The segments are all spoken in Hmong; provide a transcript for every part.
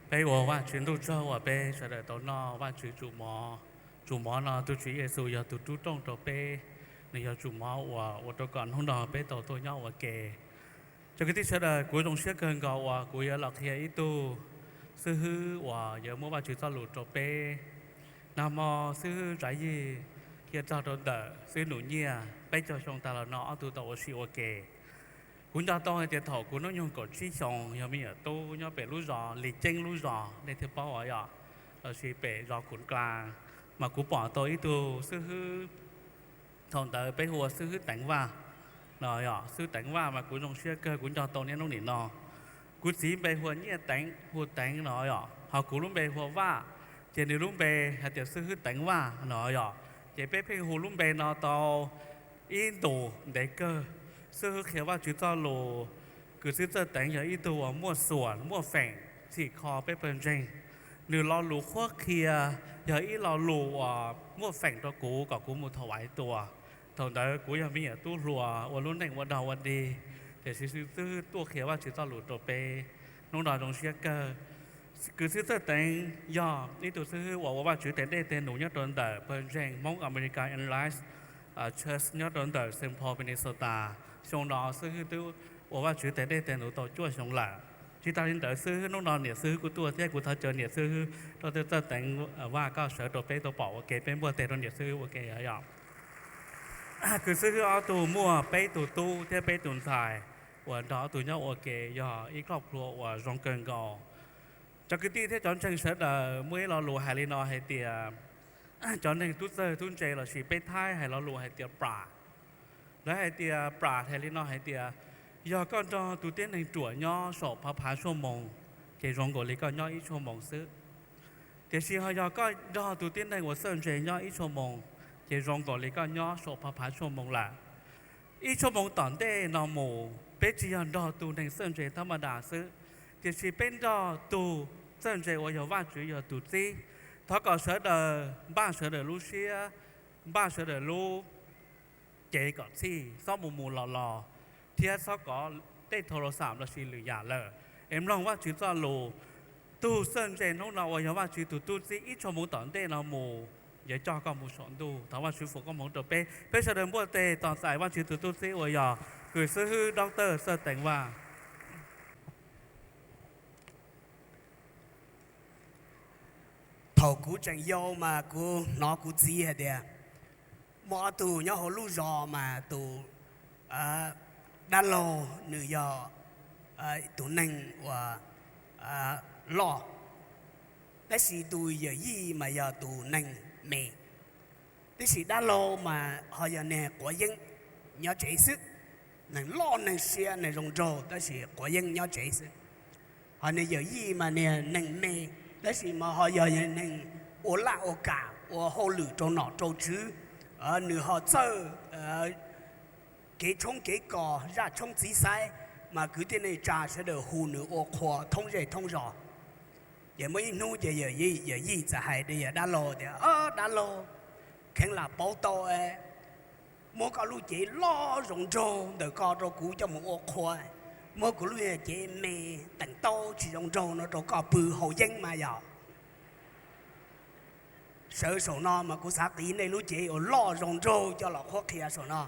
Peb ua Vajtswv ntuj tsaug uas peb sawv daws tau noj Vajtswv tsum mov. Tsum mov no tus Tswv Yexus yog tus rub rooj rau peb, nws yog tsum mov uas ua rau kom hnub no peb tau tuaj nyob ua ke. Cov kwv tij sawv daws, kuv zoo siab kawg nkaus uas kuv yuav los qhia ib tug xib hwb uas yuav muab Vajtswv txoj lus rau peb. Nag hmo xib hwb Tsav Yig qhia txog rau ntawm xib hwb Nus Nyiaj peb caug xyoo tag los no ob tug tau ua si ua ke. Kuv nco tau hais tias thaum kuv hnub nyoog kaum tsib xyoos yog me nyuam tub nyob pem lub zos Lis Ceeb lub zos, nej thiaj paub os yom, los sis pem zos Kuv Klas, mas kuv pom tau ib tug xib hwb, thaum ntawd peb hu ua xib hwb Teev Vaj no yom, xib hwb Teev Vaj mas kuv zoo siab kawg kuv nco tau niaj hnub nim no. Kuv txiv npe hu ua Nyiaj Teev, hu Teev no yom, ho kuv lub npe hu ua Vaj, ces nws lub npe hais tias xib hwb Teev Vaj no yom. Ces peb pheej hu lub npe no tau ib ntus ntev kawg. Xib hwb qhia Vajtswv txoj lus, kws xib hwb Txawj Teev yog ib tug uas muaj xuam muaj feem txhim kho peb pawg ntseeg. Nws lo lus qhuab qhia yog ib lo lus uas muaj feem rau kuv kom kuv mus thaum vaiv tuas. Thaum ntawd kuv yog me nyuam tub hluas ua lub neej ua dog ua dig, tiam sis xib hwb tuaj qhia Vajtswv txoj lus rau peb. Hnub no zoo siab kawg. Kws xib hwb Txawj Teev yog ib tug xib hwb uas ua Vajtswv tes dej tes num nyob rau ntawm pawg ntseeg Hmoob American Alliance Church nyob rau ntawm Saint Paul, Minnesota. Xyoo no xib hwb twb ua Vajtswv tes dej tes num tau cuaj xyoo lawm. Tsis tas li ntawd xib hwb hnub no niam xib hwb kuj tuaj thiab, kuv thov caw niam xib hwb rau tej Txawj Teev Vaj koj sawv rau peb tau pom ua ke, peb npuaj teg rau niam xib hwb ua ke os yom. Kws xib hwb ob tug muaj peb tug tub thiab peb tug ntxhais uas nrog ob tug nyob ua ke, yog ib khoj plhuav uas zoo kawg nkaus. Cov kwv tij thiab cov ntseeg sawv daws, muaj ib lo lus hais li no hais tias, cov neeg tub txawg tub ntse lossis peb Thaib hais lo lus hais tias pram. Lawv hais tias pram hais li no hais tias, yog koj nrog tus tib neeg ruam nyob saum phav phav xuaj moos, ces zoo nkaus li koj nyob ib xuaj moos xwb. Tiam sis ho yog koj nrog tus tib neeg uas txawj ntse nyob ib xuaj moos, ces zoo nkaus li koj nyob saum phav phav xuaj moos lawm. Ib xuaj moos tom ntej no mus, peb tsis yog nrog tus neeg txawj ntse thab ma das xwb, tiam sis peb nrog tus txawj ntse uas yog Vajtswv yog tus txib. Thov kom sawv daws npaj sawv daws lub siab, npaj sawv daws lub cev kom txhij, txhob mus mus los los, thiab txhob kov tej thau los xam lossis lwm yam lawm, es mloog Vajtswv txoj lus. Tus txawj ntse hnub no uas yog Vajtswv tus tub txib, ib xuaj moos tom ntej no mus, yuav coj koj mus saum ntuj. Thov Vajtswv foom koob hmoov rau peb. Peb sawv daws npuaj teg tos txais Vajtswv tus tub txib uas yog kws xib hwb Doctor Txawj Teev Vaj. Thaum kuv tseem yau mas kuv hnov kuv txiv hais tias, muaj ob tug nyob hauv lub zos mas tus dab laug nws yog tus neeg uas loj, tab sis tus yawm yij mas yog tus neeg me. Tab sis dab laug mas ho yog neeg quav yeeb nyob tsev xwb. Neeg loj neeg siab neeg zoo nraug tab sis quav yeeb nyob tsev xwb. Ho niag yawm yij mas niag neeg me, tab sis mas ho yog neeg ua laj ua kam ua hauj lwm rau nom rau tswv. Nws ho txawj kev tshoob kev kos, zaj tshoob txiv xaiv, mas kwv tij neej tsa sawv daws hu nws ua qhua thoob zej thoob zos. Ces muaj ib hnub ces yawm yij txawm hais rau yawg dab laug tias, dab laug, kheev lam pauv tau, muab koj lub cev loj zoo nraug ntawm ko rau kuv coj mus ua qhua, muab kuv lub cev me teem taub tsis zoo nraug no rau koj pw haus yeeb mas yog. Sawv saum no mas kuv xav qiv nej lub cev uas loj zoo nraug coj los qhuab qhia saum no.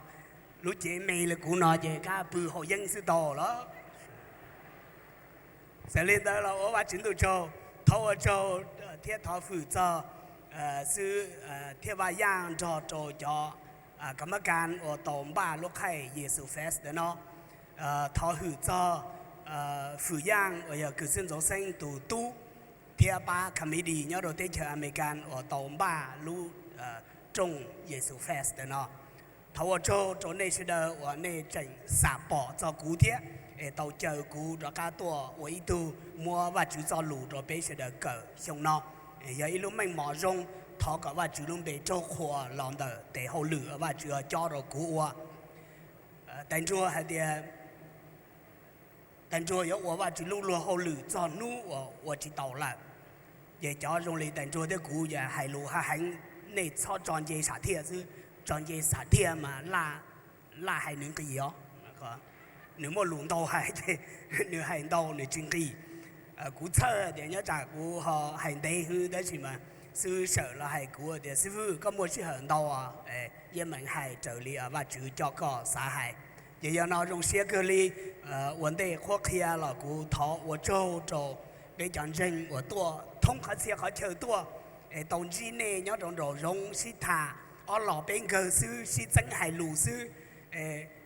Lub cev me li kuv no ces kab pw haus yeeb xwb tau lawm. Txawm li ntawd los ua Vajtswv ntuj tsaug, thov ua tsaug thiab thov hwm txog xib hwb Thiaj Vaj Yaj nrog rau cov kam mab kas uas tau npaj lub khaij Yexus Fest ntawm no. Thov hwm txog Fwm Yaj uas yog kws xib hwb Ntxoov Xeeb tus tub thiab pab committee nyob rau teb chaws Amelikas uas tau npaj lub rooj Yexus Fest ntawm no. Thov ua tsaug rau nej sawv daws uas nej tseem xam pom txog kuv thiab es tau caw kuv rov qab tuaj ua ib tug muab Vajtswv txoj lus rau peb sawv daws kawm xyoo no. Yog ib lub meej mom zoo, thov kom Vajtswv lub npe raug qhuas los ntawm tes hauj lwm Vajtswv cob rau kuv ua. Tais Ntsuag hais tias Tais Ntsuag yuav ua Vajtswv lub luag hauj lwm txog hnub uas ua tsis taus lawm. Ces cov zoo li Tais Ntsuag thiab kuv yog hais lus haj heev, nej txhob tso nce sam thiaj xwb, tso nce sam thiaj mas laj hais nws nqis os. Nws muaj lus ntau hais ces nws hais ntau nws tsis nqis. Kuv txhawj tias nyob tsam kuv ho hais ntev hwv tab sis mas xib fwb sawm los hais kuv tias, Xib fwb, koj muaj sij hawm ntau, yeej meem hais raws li Vajtswv coj koj xav hais. Ces yog no zoo siab kawg li, ua ntej qhuab qhia los kuv thov ua tsaug rau peb cov ntseeg uas tuaj thoob qhov txhia qhov chaw tuaj, es tau ntsib nej nyob rau nraum zoov sib tham, ob los peb nkawg xwb sib txeeb hais lus xwb.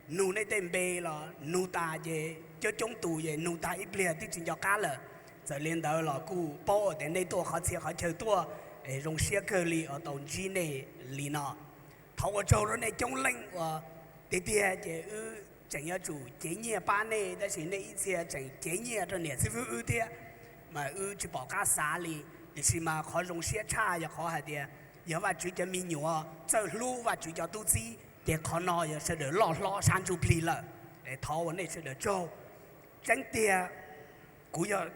Nug nej tej npe los nug tas ces coob coob tus ces nug tag ib pliag twb tsis nco qab lawm. Txawm li ntawd los kuj paub tias nej tuaj qhov txhia qhov chaw tuaj, es zoo siab kawg li uas tau ntsib nej li no. Thov ua tsaug rau nej coob leej uas tiag tiag ces wb tseem yuav tsum cev nyiaj pab nej tab sis nej ib txhia tseem cev nyiaj rau niam xib fwb wb thiab, mas wb tsis pom qab xav li. Tiam sis mas qhov zoo siab tshaj yog qhov hais tias yog Vajtswv cov me nyuam txawj hlub Vajtswv cov tub txib ces qhov no yog sawv daws loj hlob sab ntsuj plig lawm. Es thov ua nej sawv daws tsaug. Tseeb tiag, kuv yuav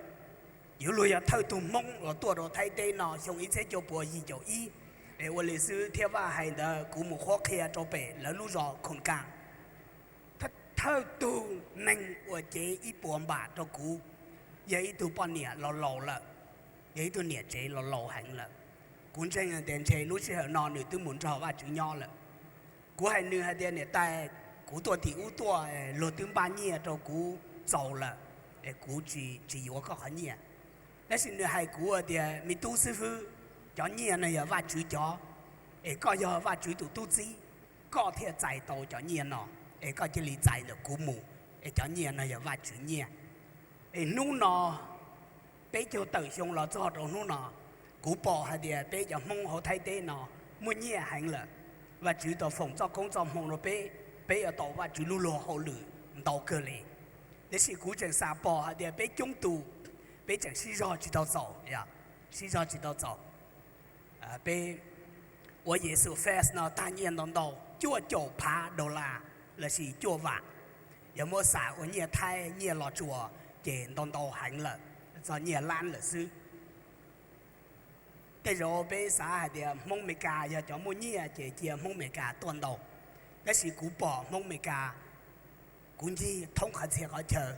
luag yog thawj tug Hmoob los tuaj rau Thaib teb no xyoo ib txhiab cuaj puas yim caum ib, es ua li xib fwb Thiaj Vaj hais ntawd kuv mus qhuab qhia rau pem lawv lub zos Khoos Kas. Thawj tug neeg uas cev ib puas npam rau kuv yog ib tug poj niam laus laus lawm, yog ib tug niam tsev laus laus heev lawm. Kuv ntseeg tias ntshe lub sij hawm no nws twb mus nrog Vajtswv nyob lawm. Kuv hais nws hais tias, Niam tais, kuv tuaj tim ub tuaj, luag twb npaj nyiaj rau kuv txaus lawm, es kuv tsis yuav koj qhov nyiaj. Tab sis nws hais kuv tias, Me tub xib fwb, cov nyiaj no yog Vajtswv cov, es koj yog Vajtswv tus tub txib, koj thiaj txais tau cov nyiaj no, es koj cia li txais ntawm kuv mus, es cov nyiaj no yog Vajtswv nyiaj. Es hnub no, peb caug tawm xyoo los txog rau hnub no, kuv pom hais tias peb cov Hmoob hauv Thaib teb no muaj nyiaj heev lawm. Vajtswv tau foom txoj koob txoj hmoo rau peb, peb yuav tau Vajtswv lub luag hauj lwm ntau kawg li. Tiam sis kuv tseem xav pom hais tias peb coob tus, peb tseem sib zog tsis tau txaus, sib zog tsis tau txaus. Peb ua Yexus Fest no tag nyiaj ntau ntau, cuaj caum phav dollar lossis cuaj vam. Yog muab xam ua nyiaj Thaib nyiaj Los Tsuas ces ntau ntau heev lawm, txog nyiaj lab lawm xwb. Tej zaum peb xav hais tias Hmoob Meskas yog cov muaj nyiaj ces cia Hmoob Meskas tuaj ntau. Tab sis kuv pom Hmoob Meskas, kuv ncig thoob qhov txhia qhov chaw,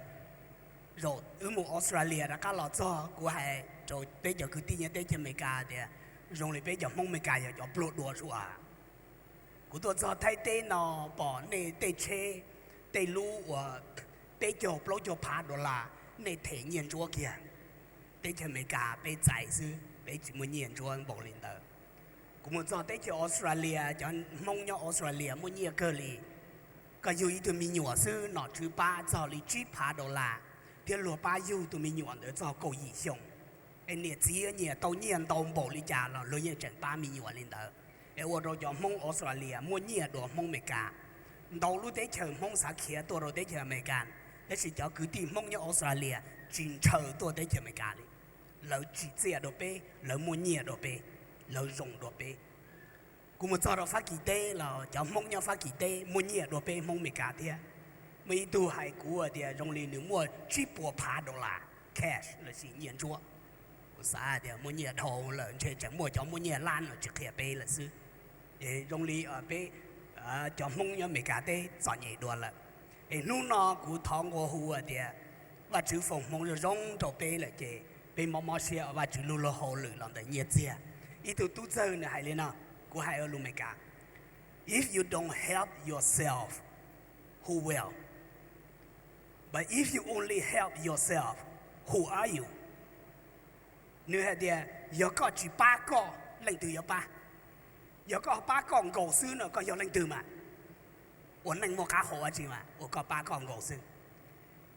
zaum wb mus Australia rov qab los txog, kuv hais rau peb cov kwv tij nyob teb chaws Amelikas tias zoo li peb cov Hmoob Amelikas yog cov pluag dua sua. Kuv tuaj txog Thaib teb no, pom nej tej tsheb, tej lub uas peb caug plaub caug phav dollar, nej them nyiaj ntsuab kiag. Teb chaws Amelikas peb txais xwb, peb tsis muaj nyiaj ntsuab npaum li ntawd. Kuv mus txog teb chaws Australia, cov Hmoob nyob Australia muaj nyiaj kawg li. Koj yug ib tug me nyuam xwb nom tswv pab txog li tsib phav dollar, thiab luag pab yug tus me nyuam ntawd txog kaum yim xyoo. Es niam txiv nyias tau nyiaj ntau npaum li cas los luag yeej tseem pab me nyuam li ntawd. Es ua rau cov Hmoob Australia muaj nyiaj dua Hmoob Amelikas. Ntau lub teb chaws Hmoob xav khiav tuaj rau teb chaws Amelikas, tab sis cov kwv tij Hmoob nyob Australia tsis ntshaw tuaj teb chaws Amelikas li. Lawv tsim txiaj dua peb, lawv muaj nyiaj dua peb, lawv zoo dua peb. Kuv mus txog rau Fab Kis teb los cov Hmoob nyob Fab Kis teb muaj nyiaj dua peb Hmoob Amelikas thiab. Muaj ib tug hais kuv tias zoo li nws muaj tsib puas phav dollar cash lossis nyiaj ntsuab. Kuv xav tias muaj nyiaj dhau lawm ntshe tseem muaj cov muaj nyiaj lab no tsis qhia peb lawm xwb. Es zoo li peb cov Hmoob nyob Amelikas teb txom nyem dua lawm. Es hnub no kuv thov nqua hu tias Vajtswv foom hmoov zoo zoo rau peb lawm ces peb mob mob siab ua Vajtswv lub luag hauj lwm los ntawm nyiaj txiag. Ib tug tub txawg nws hais li no, kuv hais ua lus Amelikas: If you don't help yourself, who will? But if you only help yourself, who are you? Nws hais tias yog koj tsis pab koj, leej twg yuav pab? Yog koj pab koj nkaus xwb no koj yog leej twg mas? Ua neej muaj qab hau dab tsi mas ua koj pab koj nkaus xwb?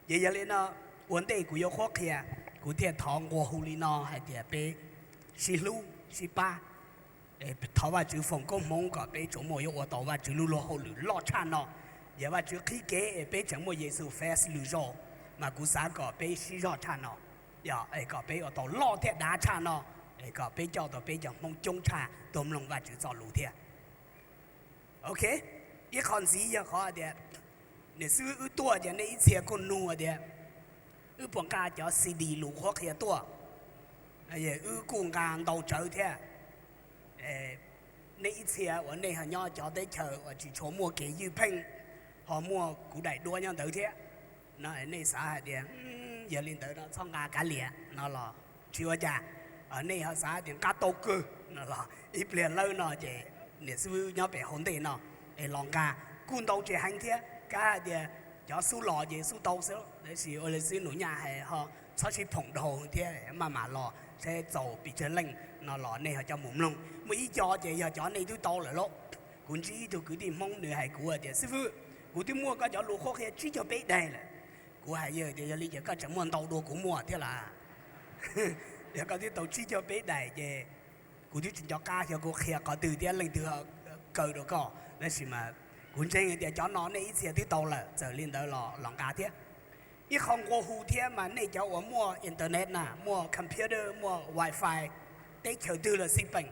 Ces yog li no, ua ntej kuv yuav qhuab qhia, kuv thiaj thov nqua hu li no hais tias peb sib hlub sib pab. Thov Vajtswv foom koob hmoov kom peb tsuas muaj yuav ua tau Vajtswv lub luag hauj lwm loj tshaj no. Yog Vajtswv qhib kev es peb tseem muaj Yexus Fest lwm zaus, mas kuv xav kom peb sib zog tshaj no, yog es kom peb ua tau loj thiab dav tshaj no, es kom peb coj tau peb cov Hmoob coob tshaj tuaj mloog Vajtswv txoj lus thiab. Ok, ib qho ntxiv yog qhov tias nws xwb wb tuaj ces nej ib txhia kuj nug tias wb puas nqa cov C D lus qhuab qhia tuaj. Wb kuj nqa ntau tsawv thiab. Nej ib txhia uas nej ho nyob cov teb chaws uas tsis tshua muaj kev ywj pheej, ho muaj kuv daim duab nyob ntawd thiab no, nej xav hais tias Yog li ntawd no txhob nqa kav liam no los tsis ua cas. Nej ho xav tias nqa tau kawg no los ib pliag lawm no ces niam xib fwb nyob pem hauv ntej no es los nqa kuj ntau tsis heev thiab. Kav hais tias cov xub los ces xub tau xwb, tab sis ua li xib hwb Nus Nyaj hais ho txhob sib phoom dhau thiab, maj mam los saib txaus pes tsawg leej no los nej ho coj mus mloog. Muaj ib co ces yog cov nej twb tau lawm lauj. Kuv ntsib ib tug kwv tij Hmoob nws hais kuv tias, xib fwb, kuv twb muaj koj cov lus qhuab qhia tsib caug peb daim lawm. Kuv hais yawg tias, yog li ces koj tseem muaj ntau dua kuv muaj thiab las. Yog koj twb tau tsib caug peb daim ces kuv twb tsis nco qab xyov kuv qhia qhov twg thiab leej twg kaw rau koj, tab sis mas kuv ntseeg tias cov no nej ib txhia twb tau lawm, txawm li ntawd los los nqa thiab. Ib qho nqua hu thiab mas nej cov uas muaj internet na, muaj computer, muaj wifi, teb chaws twg los xij peem,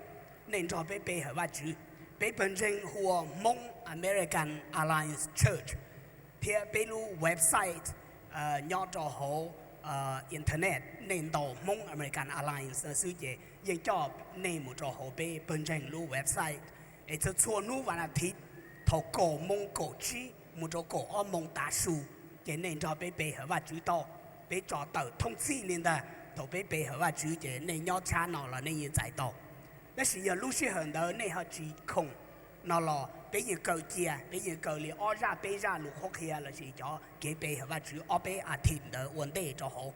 nej nrog peb pe hawm Vajtswv. Peb pawg ntseeg hu ua Hmoob American Alliance Church, thiab peb lub website nyob rau hauv internet, nej ntaus Hmoob American Alliance no xwb ces yeej coj nej mus rau hauv peb pawg ntseeg lub website. Es txhua txhua hnub vas as thiv thaum kaum moos kaum tsib mus rau kaum ob moos tav su, ces nej nrog peb pe hawm Vajtswv tau. Peb tso tawm thoob txhij li ntag, thaum peb pe hawm Vajtswv ces nej nyob tshab no los nej yeej txais tau. Tab sis yog lub sij hawm ntawd nej ho tsis khoom no los peb yeej kaw cia, peb yeej kaw li ob zaj peb zaj lus qhuab qhia lossis cov kev pe hawm Vajtswv ob peb as thiv ntawd ua ntej rau hauv.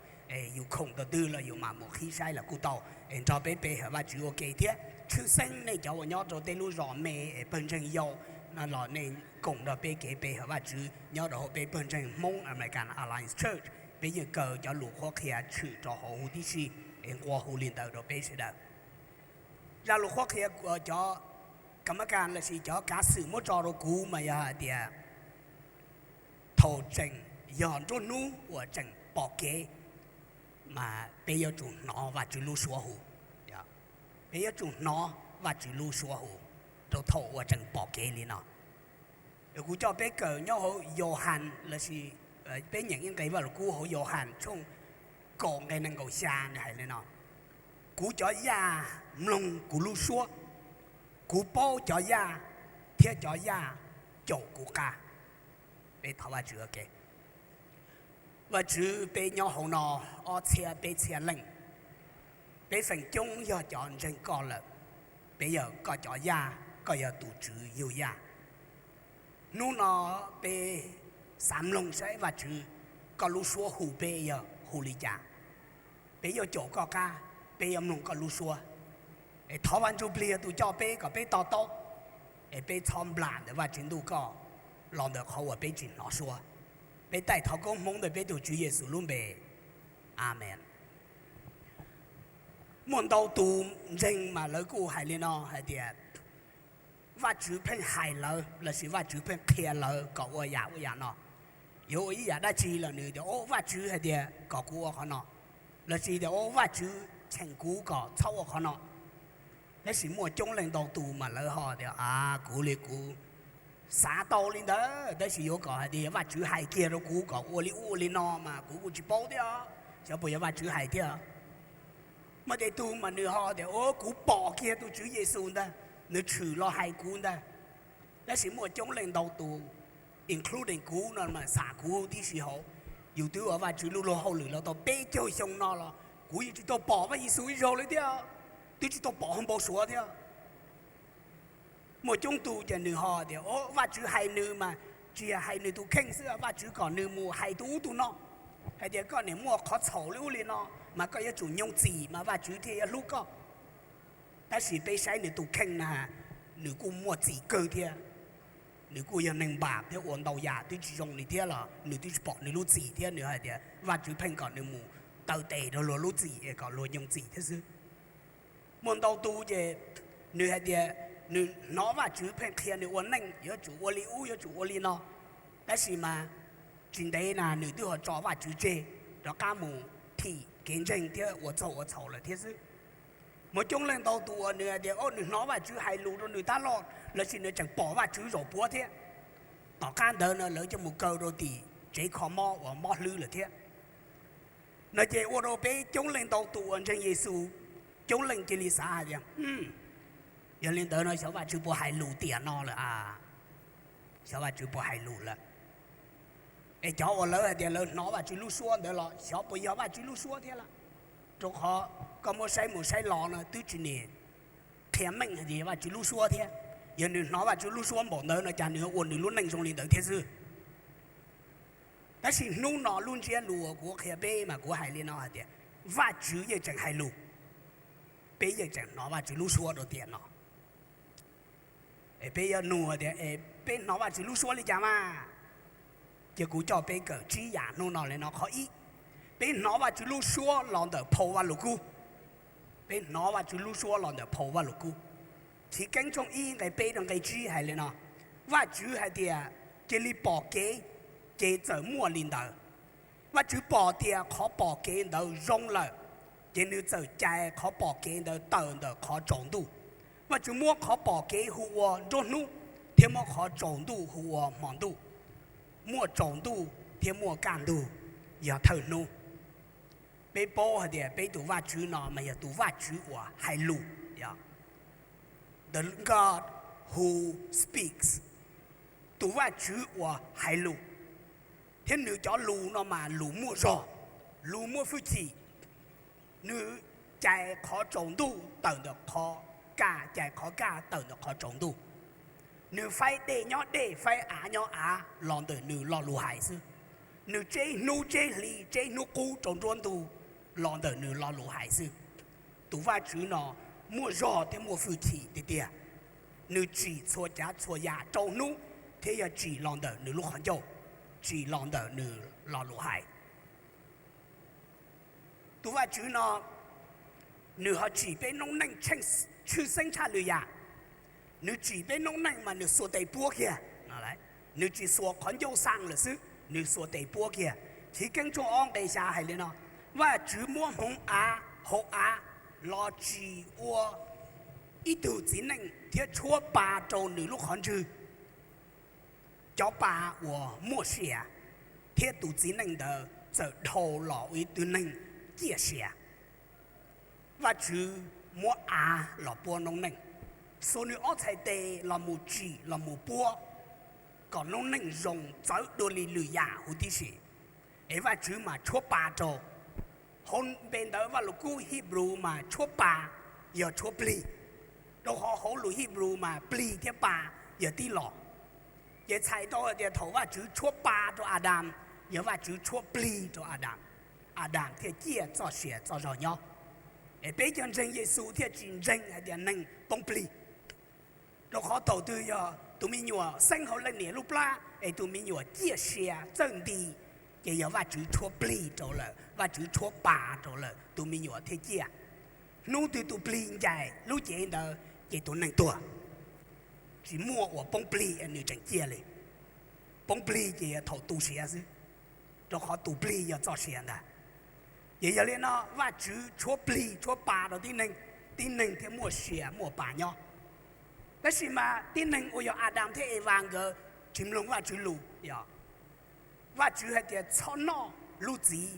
Yus khoom tau twg los yus mam mus qhib saib los kuj tau, es nrog peb pe hawm Vajtswv ua ke thiab. Tshwj xeeb nej cov uas nyob rau tej lub zos me es pawg ntseeg yau no los nej koom nrog peb kev pe hawm Vajtswv nyob rau hauv peb pawg ntseeg Hmoob American Alliance Church. Peb yeej kaw cov lus qhuab qhia tshwm rau hauv huv tib si, es nqua hu li ntawd rau peb sawv daws. Zaj lus qhuab qhia cov kam mab kas lossis cov kav xwm muab tso rau kuv mas yog hais tias thaum tseem yog nruab hnub uas tseem pom kev, mas peb yuav tsum hnov Vajtswv lub suab hu. Peb yuav tsum hnov Vajtswv lub suab hu rau thaum uas tseem pom kev li no. Kuv coj peb kawm nyob hauv Yauhas lossis peb nyeem ib nqe Vajluskub hauv Yauhas tshooj kaum nqe nees nkaum xya nws hais li no: Kuv cov yaj mloog kuv lub suab, kuv paub cov yaj, thiab cov yaj caum kuv qab. Peb thov Vajtswv ua ke. Vajtswv, peb nyob hauv no ob txhiab peb txhiab leej, peb feem coob yog cov ntseeg koj lawm. Peb yog koj cov yaj, koj yog tus Tswv yug yaj. Hnub no peb xav mloog saib Vajtswv, koj lub suab hu peb yog hu li cas. Peb yuav caum koj qab, peb yuav mloog koj lub suab. Es thov Vaj Ntsujplig yog tus coj peb kom peb to taub, es peb txhob nplam ntawm Vajtswv ntuj koj los ntawm qhov uas peb tsis hnov suab. Peb taij thov koob hmoov ntawm peb tus Tswv Yexus lub npe, Amees. Muaj ntau tus ntseeg mas lawv kuj hais li no hais tias Vajtswv pheej hais lawv lossis Vajtswv pheej qhia lawv kom ua yam ua yam no. Yuav ua ib yam dab tsi los nws tias, o, Vajtswv hais tias kom kuv ua qhov no, lossis tias, o, Vajtswv cheem kuv kom txhob ua qhov no. Tab sis muaj coob leej ntau tus mas lawv ho tias, a, kuv li kuv xav tau li ntawd, tab sis yuav kom hais tias Vajtswv hais kiag rau kuv kom ua li ub ua li no mas kuv kuj tsis paub thiab, xyov puas yog Vajtswv hais thiab. Muaj tej tug mas nws ho tias, o, kuv pom kiag tus Tswv Yexus ntag, nws tshwm los hais kuv ntag. Tab sis muaj coob leej ntau tus, including kuv no mas xam kuv tib si hauv, yus twb ua Vajtswv lub luag hauj lwm los tau peb caug xyoo no los kuv yeej tsis tau pom Vaj Yexus ib zaug li thiab, twb tsis tau pom hauv npau suav thiab. Muaj coob tus ces nws ho tias, o, Vajtswv hais nws mas tsis yog hais nws tus kheej xwb, Vajtswv kom nws mus hais tus ub tus no, hais tias koj niam muaj qhov txhaum li ub li no, mas koj yuav tsum nyooj txim mas Vajtswv thiaj yuav hlub koj. Tab sis peb saib nws tus kheej na, nws kuj muaj txim kawg thiab. Nws kuj yog neeg npam thiab ua ntau yam twb tsis zoo li thiab los nws twb tsis pom nws lub txim thiab nws hais tias Vajtswv pheej kom nws mus taw tes rau luag lub txim es kom luag nyooj txim thiab xwb. Muaj ntau tus ces nws hais tias nws hnov Vajtswv pheej qhia nws ua neej yuav tsum ua li ub yuav tsum ua li no, tab sis mas tsis ntev na nws twb ho tso Vajtswv tseg, rov qab mus thim kev ntseeg thiab ua txaug ua txhaum lawm thiab xwb. Muaj coob leej ntau tus uas nws hais tias, o, nws hnov Vajtswv hais lus rau nws tab loj lossis nws tseem pom Vajtswv zaum puav thiab, tom qab ntawd no lawv coj mus kaw rau tim tsev kho mob uas mob hlwb lawm thiab. No ces ua rau peb coob leej ntau tus uas ntseeg Yexus, coob leej cia li xav hais tias, yog li ntawd no xyov Vajtswv puas hais lus tiam no lawm a, xyov Vajtswv puas hais lus lawm. Es cov uas lawv hais tias lawv hnov Vajtswv lub suab ntawd los xyov puas yog Vajtswv lub suab thiab lawm. Rau qhov koj muab saib mus saib los no twb tsis nim qhia meej hais tias yog Vajtswv lub suab thiab. Yog nws hnov Vajtswv lub suab npaum ntawd no cas nws ua nws lub neej zoo li ntawd thiab xwb. Tab sis hnub no lub ntsiab lus uas kuv qhia peb mas kuv hais li no hais tias Vajtswv yeej tseem hais lus, peb yeej tseem hnov Vajtswv lub suab rau tiam no. Peb yuav nug tias, peb hnov Vajtswv lub suab li cas mas? Ces kuv coj peb kawm tsib yam hnub no li no. Qhov ib, peb hnov Vajtswv lub suab los ntawm phau Vajluskub. Peb hnov Vajtswv lub suab los ntawm phau Vajluskub. Chiv Keeb tshooj ib nqe peb rau nqe tsib hais li no: Vajtswv hais tias, cia li pom kev, ces txawm muaj li ntawd. Vajtswv pom tias qhov pom kev ntawd zoo lawm, ces nws txawm cais qhov pom kev ntawd tawm ntawm qhov tsaus ntuj. Vajtswv muab qhov pom kev hu ua nruab hnub, thiab muab qhov tsaus ntuj hu ua hmo ntuj. Muaj tsaus ntuj thiab muaj kaj ntug, yog thawj hnub. Peb paub hais tias peb tus Vajtswv no mas yog tus Vajtswv uas hais lus, the God who speaks, tus Vajtswv uas hais lus. Thiab nws cov lus no mas lus muaj zog, lus muaj hwj chim. Nws cais qhov tsaus ntuj tawm ntawm qhov kaj, cais qhov kaj tawm ntawm qhov tsaus ntuj. Nws faib dej nyob dej, faib av nyob av los ntawm nws lo lus hais xwb. Nws tseb hnub tseb hli, tseb hnub qub rau nruab ntug los ntawm nws lo lus hais xwb. Tus Vajtswv no muaj zog thiab muaj hwj chim tiag tiag. Nws tsim txhua tsav txhua yam rau hnub, thiab yog tsim los ntawm nws lub qhov ncauj, tsim los ntawm nws lo lus hais. Tus Vajtswv no, nws ho tsim peb noob neej tshwj xeeb tshaj lwm yam. Nws tsim peb noob neej mas nws xuas tes puab kiag. Nws tsis xuas qhov ncauj xaa lawm xwb, nws xuas tes puab kiag. Chiv Keeb tshooj ob nqe xya hais li no: Vajtswv muab hmoov av hauv av los tsim ua ib tug txiv neej thiab tshuab pa rau nws lub qhov ntswg. Cov pa uas muaj sia, thiab tus txiv neej ntawd txawm dhau los ua ib tug neeg ciaj sia. Vajtswv muab av los puab noob neej, xuas nws ob txhais tes los mus tsim los mus puab, kom noob neej zoo txawv dua li lwm yam huv tib si. Es Vajtswv mas tshuab pa rau. Hauv npe ntawv Vajluskub Hebrew mas tshuab pa yog tshuab plig, rau qhov hauv lus Hebrew mas plig thiab pa yog tib lo. Ces txhais tau hais tias thaum Vajtswv tshuab pa rau Adas, yog Vajtswv tshuab plig rau Adas, Adas thiaj ciaj txoj sia txoj zog nyob. Es peb cov ntseeg Yexus thiaj tsis ntseeg hais tias neeg poob plig. Rau qhov thaum twg yog tus me nyuam xeeb hauv leej niam lub plab es tus me nyuam ciaj sia txawj nti, ces yog Vajtswv tshuab plig rau lawm, Vajtswv tshuab pa rau lawm, tus me nyuam thiaj ciaj. Hnub twg tus plig ncaim lub cev ntawd ces tus neeg tuag. Tsis muaj uas poob plig nws tseem ciaj li. Poob plig ces yog thaum tu siav xwb, rau qhov tus plig yog txoj sia ntag. Ces yog li no Vajtswv tshuab plig tshuab pa rau tib neeg, tib neeg thiaj muaj sia muaj pa nyob. Tab sis mas tib neeg uas yog Adas thiab Evas nkawd tsis mloog Vajtswv lus, yog Vajtswv hais tias txhob noj lub txiv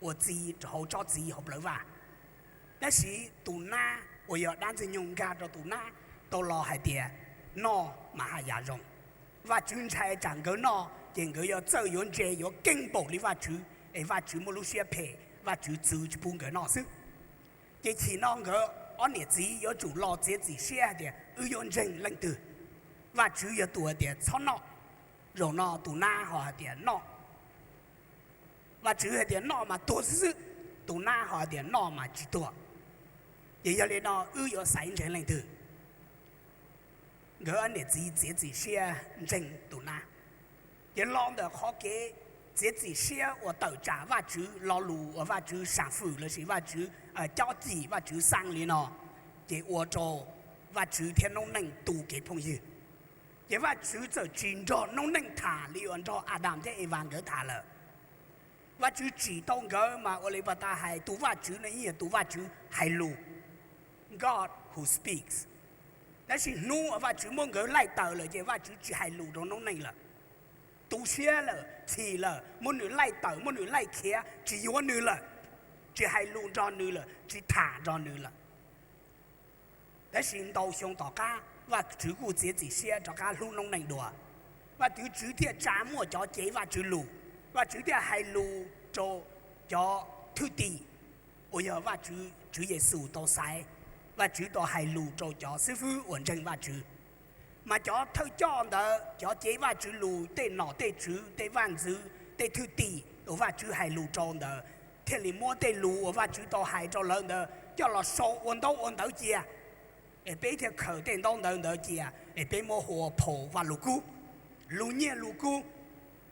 uas txi rau hauv tsob txiv hauv plawv vaj. Tab sis tus nab uas yog dab ntxwg nyoog nkag rau tus nab tau los hais tias noj mas haj yam zoo. Vajtswv ntshai tsam nkawd noj ces nkawd yuav txawj yuav ntse yuav keej npaum li Vajtswv, es Vajtswv muaj lub siab phem, Vajtswv txwv tsis pub nkawd noj xwb. Ces chim no nkawd ob niam txiv yuav tsum los txiav txim siab hais tias wb yuav ntseeg leej twg. Vajtswv yog tus hais tias txhob noj, zaum no tus nab ho hais tias noj. Vajtswv hais tias noj mas tuag xwb xwb, tus nab ho hais tias noj mas tsis tuag. Ces yog li no wb yuav xaiv ntseeg leej twg? Nkawd ob niam txiv txiav txim siab ntseeg tus nab. Ces los ntawm qhov kev txiav txim siab uas tawm tsam Vajtswv lo lus uas Vajtswv sam fwm lossis Vajtswv cob cim, Vajtswv xaa li no, ces ua rau Vajtswv thiab noob neej tu kev phooj ywg. Ces Vajtswv txawm tsis nrog noob neej tham li uas nrog Adas thiab Evas nkawd tham lawm. Vajtswv tsim tau nkawd mas ua li pas tas hais tus Vajtswv no yeej yog tus Vajtswv hais lus, God who speaks. Tab sis hnub uas Vajtswv muab nkawd laij tawm lawm ces Vajtswv tsis hais lus rau noob neej lawm. Tu siab lawm, chim lawm, muab nws laij tawm, muab nws laij khiav, tsis yuav nws lawm, tsis hais lus nrog nws lawm, tsis tham nrog nws lawm. Tab sis ntau xyoo tom qab Vajtswv kuj txiav txim siab rov qab hlub noob neej dua. Vajtswv thiaj tsa muaj cov cev Vajtswv lus, Vajtswv thiaj hais lus rau cov thwj tim uas yog Vajtswv, Tswv Yexus tau xaiv. Vajtswv tau hais lus rau cov xib fwb uas ntseeg Vajtswv. Mas cov thawj coj ntawd, cov cev Vajtswv lus, tej nom tej tswv, tej vaj ntxwv, tej thwj tim uas Vajtswv hais lus rau ntawd, thiaj li muab tej lus uas Vajtswv tau hais rau lawv ntawd coj los sau ua ntaub ua ntawv cia. Es peb thiaj khaws tej ntaub ntawv ntawd cia, es peb muab hu ua phau Vajluskub, lus nyiaj lus kub.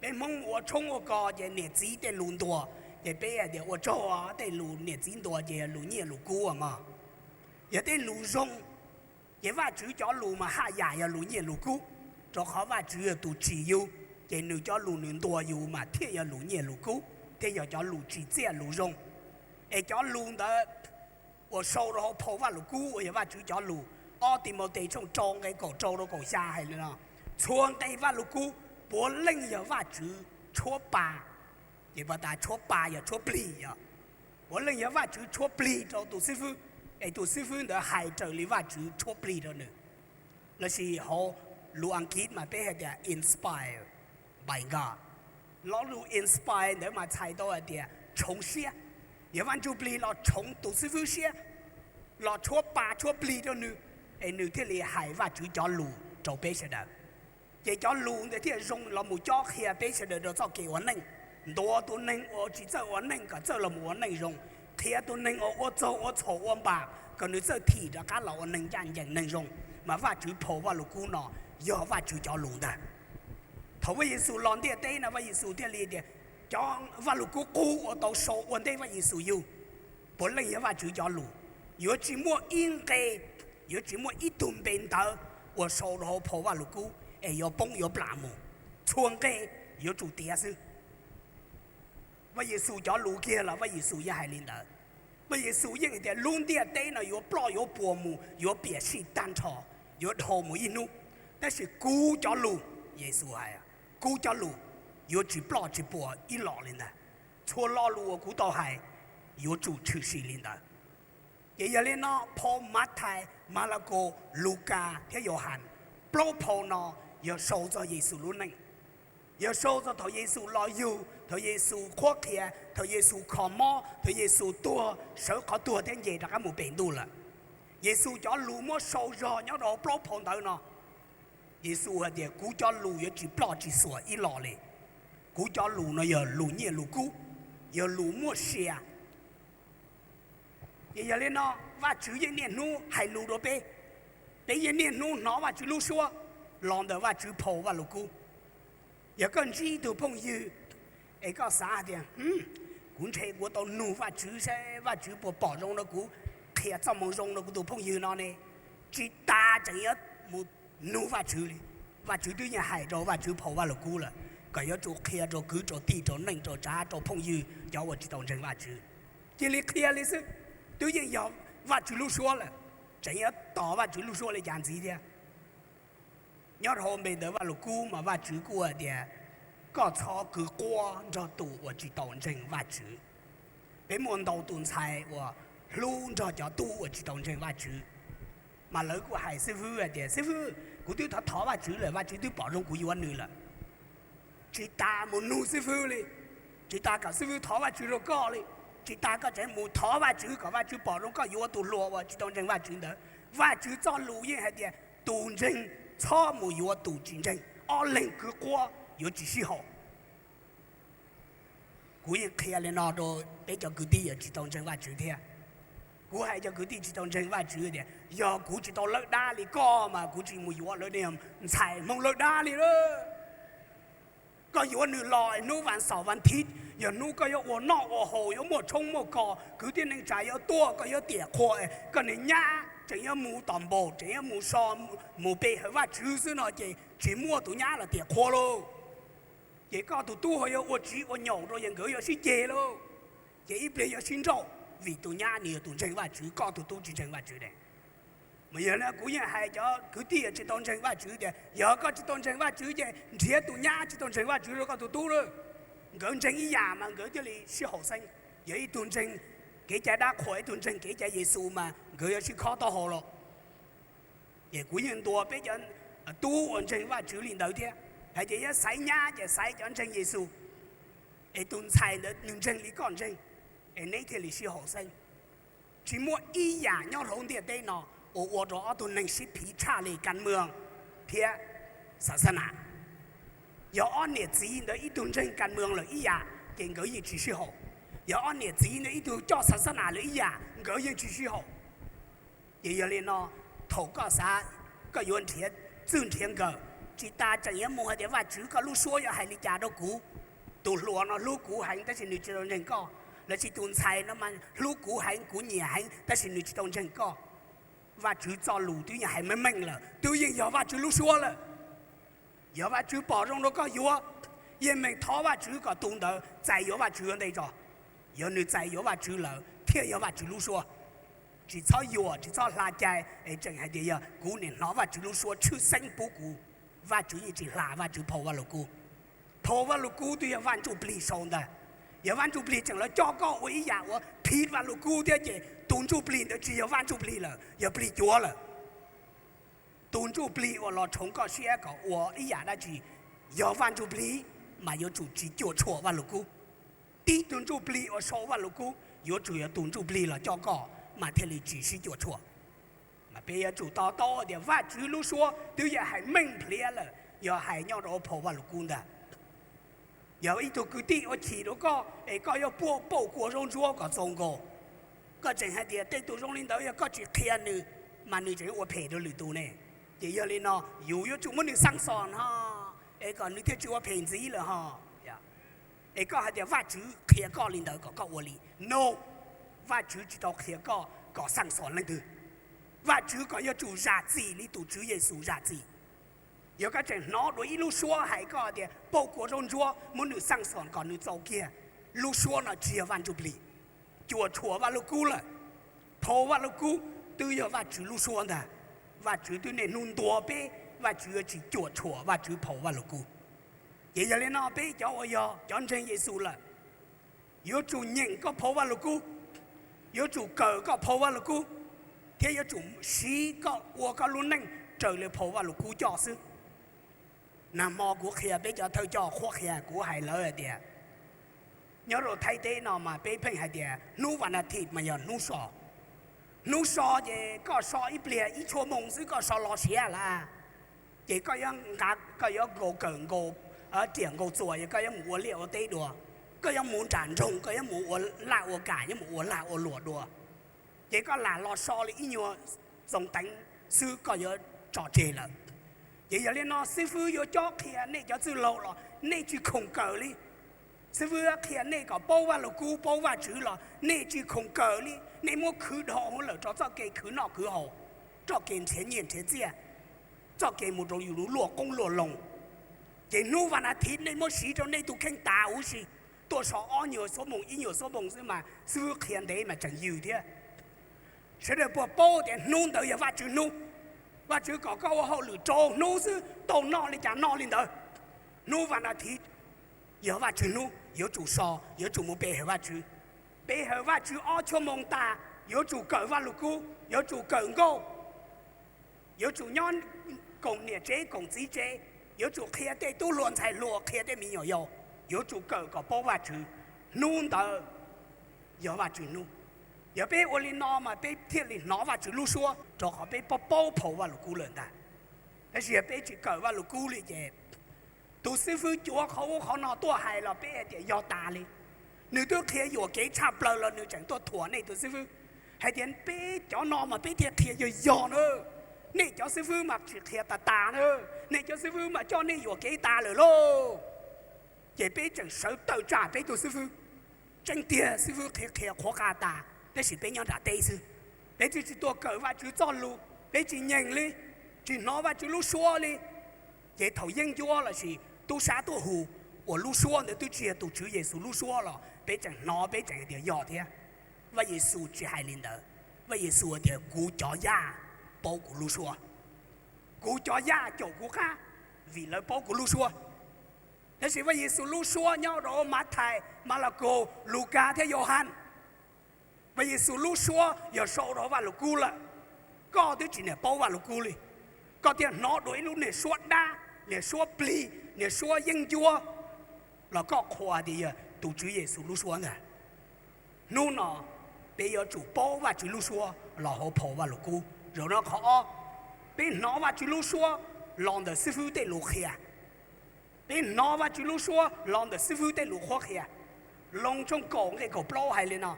Peb Hmoob ua tshoob ua kos ces niam txiv tej lus ntuas, ces peb hais tias ua tsaug, tej lus niam txiv ntuas ces yog lus nyiaj lus kub mog. Yog tej lus zoo, ces Vajtswv cov lus mas haj yam yog lus nyiaj lus kub, rau qhov Vajtswv yog tus tsim yus, ces nws cov lus nws ntuas yus mas thiaj yog lus nyiaj lus kub, thiaj yog cov lus tsim txiaj lus zoo. Es cov lus ntawd uas sau rau hauv phau Vajluskub uas yog Vajtswv cov lus, ob Timautes tshooj rau nqe kaum rau rau kaum xya hais li no: Txhua nqe Vajluskub puav leej yog Vajtswv tshuab pa. Ces pab tas tshuab pa yog tshuab plig, yog puav leej yog Vajtswv tshuab plig rau tus xib fwb, es tus xib fwb ntawd hais raws li Vajtswv tshuab plig rau nws. Lossis hauv lus Askiv mas peb hais tias inspired by God. Lo lus inspire ntawd mas txhais tau hais tias tshoov siab. Yog Vaj Ntsujplig los tshoov tus xib fwb siab, los tshuab pa tshuab plig rau nws, es nws thiaj li hais Vajtswv cov lus rau peb sawv daws. Ces cov lus ntawd thiaj zoo los mus cob qhia peb sawv daws rau txoj kev ua neej, ntuas tus neeg uas tsis txawj ua neej kom txawj los mus ua neej zoo, qhia tus neeg uas ua txaug ua txhaum ua npam kom nws txawj thim rov qab los ua neeg ncaj ncees neeg zoo. Mas Vajtswv phau Vajluskub no yog Vajtswv cov lus ntag. Thaum Vaj Yexus los ntiaj teb no Vaj Yexus thiaj li tias, cov Vajluskub qub uas tau sau ua ntej Vaj Yexus yug puav leej yog Vajtswv cov lus. Yuav tsis muaj ib nqe, yuav tsis muaj ib tug npe ntawv uas sau rau hauv phau Vajluskub es yuav poob yuav plam mus. Txhua nqe yuav tsum tiav xwb. Vaj Yexus cov lus kiag los Vaj Yexus yeej hais li ntawd. Vaj Yexus yeej hais tias lub ntiaj teb no yuav ploj yuav puas mus, yuav piam sij tag nrho, yuav dhau mus ib hnub. Tab sis kuv cov lus, Yexus hais, kuv cov lus yuav tsis ploj tsis puas ib los li ntag. Txhua lo lus uas kuv tau hais yuav tsum tshwm sim li ntawd. Ces yog li no phau Mathais, Malakaus, Lukas thiab Yauhas, plaub phau no yog sau txog Yexus lub neej. Yog sau txog thaum Yexus los yug, thaum Yexus qhuab qhia, thaum Yexus kho mob, thaum Yexus tuag, sawv qhov tuag thiab nce rov qab mus pem ntuj lawm. Yexus cov lus muab sau zog nyob rau plaub phau ntawv no. Yexus hais tias kuv cov lus yuav tsis ploj tsis xuas ib los li. Kuv cov lus no yog lus nyiaj lus kub, yog lus muaj sia. Ces yog li no, Vajtswv yeej niaj hnub hais lus rau peb, peb yeej niaj hnub hnov Vajtswv lub suab los ntawm Vajtswv phau Vajluskub. Yog koj ntsib tus phooj ywg es koj xav tias, kuv ntshe kuv tau nug Vajtswv saib Vajtswv puas pom zoo rau kuv, qhia txoj moo zoo rau kuv tus phooj ywg no ne, tsis tas tseem yuav mus nug Vajtswv li. Vajtswv twb yeej hais rau Vajtswv phau Vajluskub lawm kom yuav tsum qhia rau kwv rau tij rau neej rau tsav rau phooj ywg cov uas tsis tau ntseeg Vajtswv. Cia li qhia li xwb, twb yeej yog Vajtswv lub suab lawm, tseem yuav tos Vajtswv lub suab li cas ntxiv thiab. Nyob rau hauv npe ntawv Vajluskub mas Vajtswv kuj hais tias koj txhob kwv quab nrog tus uas tsis tau ntseeg Vajtswv. Peb muaj ntau tus ntxhais uas hlub nrog cov tub uas tsis tau ntseeg Vajtswv, mas lawv kuj hais xib fwb hais tias, xib fwb, kuv twb thov thov Vajtswv lawm, Vajtswv twb pom zoo kuv yuav nws lawm. Tsis tas mus nug xib fwb li, tsis tas kom xib fwb thov Vajtswv rau koj li, tsis tas koj tseem mus thov Vajtswv kom Vajtswv pom zoo koj yuav tus hluas uas tsis tau ntseeg Vajtswv ntawd. Vajtswv txoj lus yeej hais tias tus ntseeg txhob mus yuav tus tsis ntseeg, ob leeg kwv quab yuav tsis sib haum. Kuv yeej qhia li no rau peb cov kwv tij uas tsis tau ntseeg Vajtswv thiab. Kuv hais cov kwv tij tsis tau ntseeg Vajtswv tias yog kuv tsis tau lawb dab li koj mas kuv tsis mus yuav lawv niag ntxhais Hmoob lawb dab li lawm. Koj yuav nws los hnub vas xaum vas thiv, yog hnub koj yuav ua noj ua haus, yuav muaj tshoob muaj kos, kwv tij neej tsa yuav tuaj, koj yuav tiam qhua, koj niag nyab tseem yuav mus tom npaum, tseem yuav mus so, mus pe hawm Vajtswv xwb no ces tsis muaj tus nyab los tiam qhua lauj. Ces koj tus tub ho yuav ua tsiv ua nyaum rau, yog nkawd yuav sib ceg lauj. Ces ib pliag yuav sib nrauj, vim tus nyab nws yog tus ntseeg Vajtswv, koj tus tub tsis ntseeg Vajtswv ne. Mas yog li kuv yeej hais cov kwv tij tsis tau ntseeg Vajtswv tias yog koj tsis tau ntseeg Vajtswv ces nrhiav tus nyab tsis tau ntseeg Vajtswv rau koj tus tub lawm. Nkawd ntseeg ib yam mas nkawd thiaj li sib haum xeeb. Yog ib tug ntseeg kev cai dab qhuas, ib tug ntseeg kev cai Yexus mas nkawd yuav sib khob taub hau los. Ces kuv yeej ntuas peb cov tub uas ntseeg Vajtswv li ntawd thiab, hais tias yog xaiv nyab ces xaiv cov ntseeg Yexus. Es tus ntxhais ntawd nws ntseeg li koj ntseeg, es neb thiaj li sib haum xeeb. Tsis muaj ib yam nyob hauv ntiaj teb no uas ua rau ob tug neeg sib phiv tshaj li kas mwm thiab xav xab nas. Yog ob niam txiv ntawd ib tug ntseeg kas mwm lawm ib yam, ces nkawd yeej tsis sib haum. Yog ob niam txiv ntawd ib tug coj xav xab nas lawm ib yam, nkawd yeej tsis sib haum. Ces yog li no, thaum koj xav koj yuav nrhiav txwj nrhiav nkawm, tsis tas tseem yuav mus hais tias, Vajtswv, koj lub suab yuav hais li cas rau kuv? Tus hluas no hlub kuv heev tab sis nws tsis tau ntseeg koj, lossis tus ntxhais no mas hlub kuv heev, kuv nyiam heev tab sis nws tsis tau ntseeg koj. Vajtswv txoj lus twb yeej hais meej meej lawm, twb yeej yog Vajtswv lub suab lawm. Yog Vajtswv pom zoo rau koj yuav, yeej meem thov Vajtswv kom tus ntawd txais yuav Vajtswv ua ntej tso. Yog nws txais yuav Vajtswv lawm thiaj yog Vajtswv lub suab. Tsis txhob yuam, tsis txhob hla cai es tseem hais tias yog kuv nim hnov Vajtswv lub suab tshwj xeeb pub kuv. Vajtswv yeej tsis hla, Vajtswv phau Vajluskub. Phau Vajluskub twb yog Vaj Ntsujplig plig sau ntag. Yog Vaj Ntsujplig tseem los coj koj ua ib yam uas phiv Vajluskub thiab ces tus Ntsujplig ntawd tsis yog Vaj Ntsujplig lawm, yog plig cuav lawm. Tus Ntsujplig uas los tshoov koj siab kom ua ib yam dab tsi, yog Vaj Ntsujplig mas yuav tsum tsis cuam tshuam Vajluskub. Tib tug Ntsujplig uas sau Vajluskub yuav tsum yog tus Ntsujplig los coj koj mas thiaj li tsis sib cuam tshuam. Mas peb yuav tsum to taub tias Vajtswv lub suab twb yog hais meej plhiav lawm, yog hais nyob rau phau Vajluskub ntag. Yog ib tug kwv tij ua chim rau koj es koj yuav pauj kua zaub ntsuab kom txaus nkaus, koj tseem hais tias tej tus zoo li ntawd yog koj tsis qhia nws, mas nws tseem ua phem rau lwm tus ne. Ces yog li no, yus yuav tsum muab nws xaj xos no, es kom nws thiaj tsis ua phem ntxiv lawm ho. Es koj hais tias Vajtswv qhia koj li ntawd kom koj ua li no, Vajtswv tsis tau qhia koj kom xaj xos leej twg. Vajtswv kom yuav tsum zam txim li tus Tswv Yexus zam txim. Yog koj tseem hnov dua ib lub suab hais koj tias pauj kua zaub ntsuab, muab nws xaj xos kom nws txaus kiag, lub suab no tsis yog Vaj Ntsujplig, cuam tshuam Vajluskub lawm. Phau Vajluskub twb yog Vajtswv lub suab ntag. Vajtswv twb niaj hnub ntuas peb, Vajtswv yuav tsis cuam tshuam Vajtswv phau Vajluskub. Ces yog li no peb cov uas yog cov ntseeg Yexus lawm, yuav tsum nyeem koj phau Vajluskub, yuav tsum kawm koj phau Vajluskub, thiab yuav tsum siv koj ua koj lub neej raws li phau Vajluskub coj xwb. Nag hmo kuv qhia peb cov thawj coj qhuab qhia, kuv hais lawv hais tias, nyob rau Thaib teb no mas peb pheej hais tias hnub vas nas thim mas yog hnub so. Hnub so ces koj so ib pliag ib tshuaj moos xwb koj so los siav lawm. Ces koj yuav nqa, koj yuav nkaus kawm nkaus riam nkaus txuas, koj yuav mus ua liaj ua teb dua, koj yuav mus nram nroog, koj yuav mus ua laj ua kam, yuav mus ua lag ua luam dua. Ces koj lam los so li ib nyuag txoos teev xwb koj yuav tso tseg lawm. Ces yog li no xib fwb yuav cob qhia nej cov txwj laug los nej tsis khoom kawm li. Xib fwb qhia nej kom paub Vajluskub paub Vajtswv los nej tsis khoom kawm li, nej muab khwv dhau hauv lawm rau txoj kev khwv noj khwv haus, txoj kev nrhiav nyiaj nrhiav txiaj, txoj kev mus rau yus lub luaj qoob luaj loo. Ces hnub vas nas thiv nej muab siv rau nej tus kheej tas huv si, tuaj so ob nyuag xuab moos ib nyuag xuab moos xwb mas xib fwb qhia ntev mas tseem yws thiab. Sawv daws puas paub tias hnub ntawd yog Vajtswv hnub? Vajtswv kom koj ua hauj lwm rau hnub xwb, tau noj li cas noj li ntawd. Hnub vas nas thiv yog Vajtswv hnub, yuav tsum so, yuav tsum mus pe hawm Vajtswv. Pe hawm Vajtswv ob tshuaj moos tas, yuav tsum kawm Vajluskub, yuav tsum kawm nkauj, yuav tsum nyob koom niam tsev koom txiv tsev, yuav tsum qhia tej tub hluas ntxhais hluas, qhia tej me nyuam yaus, yuav tsum kawm kom paub Vajtswv. Hnub ntawd yog Vajtswv hnub. Yog peb ua li no mas peb thiaj li hnov Vajtswv lub suab, rau qhov peb paub paub phau Vajluskub lawm ntag. Tab sis yog peb tsis kawm Vajluskub li ces tus xib fwb cuav qhov ub qhov no tuaj hais los peb hais tias yog tas li. Nws twb qhia yuam kev tshaj plaws los nws tseem tuaj thuam nej tus xib fwb, hais tias peb cov no mas peb thiaj qhia yog yog na. Nej cov xib fwb mas tsis qhia tas tas na, nej cov xib fwb mas coj nej yuam kev tas lawm lauj. Ces peb tseem sawv tawm tsam peb tus xib fwb. Tseeb tiag xib fwb qhia qhia qhuav qas tas, tab sis peb nyob nram teb xwb. Peb twb tsis tuaj kawm Vajtswv txoj lus, peb tsis nyeem li, tsis hnov Vajtswv lub suab li. Ces thaum yeeb ncuab lossis tub sab tuaj hu, uas lub suab ntawd twb tsis yog tus Tswv Yexus lub suab los peb tseem hnov, peb tseem hais tias yog thiab. Vaj Yexus tsis hais li ntawd. Vaj Yexus hais tias kuv cov yaj paub kuv lub suab, kuv cov yaj caum kuv qab, vim lawv paub kuv lub suab. Tab sis Vaj Yexus lub suab nyob rau Mathais, Malakaus, Lukas thiab Yauhas. Vaj Yexus lub suab yog sau rau Vajluskub lawm. Koj twb tsis niam paub Vajluskub li, koj thiaj hnov dua ib lub niag suab dab, niag suab plig, niag suab yeeb ncuab, los koj qhuas tias yog tus Tswv Yexus lub suab ntag. Hnub no peb yuav tsum paub Vajtswv lub suab los hauv phau Vajluskub. Zaum no qhov ob, peb hnov Vajtswv lub suab los ntawm xib fwb tej lus qhia. Peb hnov Vajtswv lub suab los ntawm xib fwb tej lus qhuab qhia. Loos tshooj kaum nqe kaum plaub hais li no: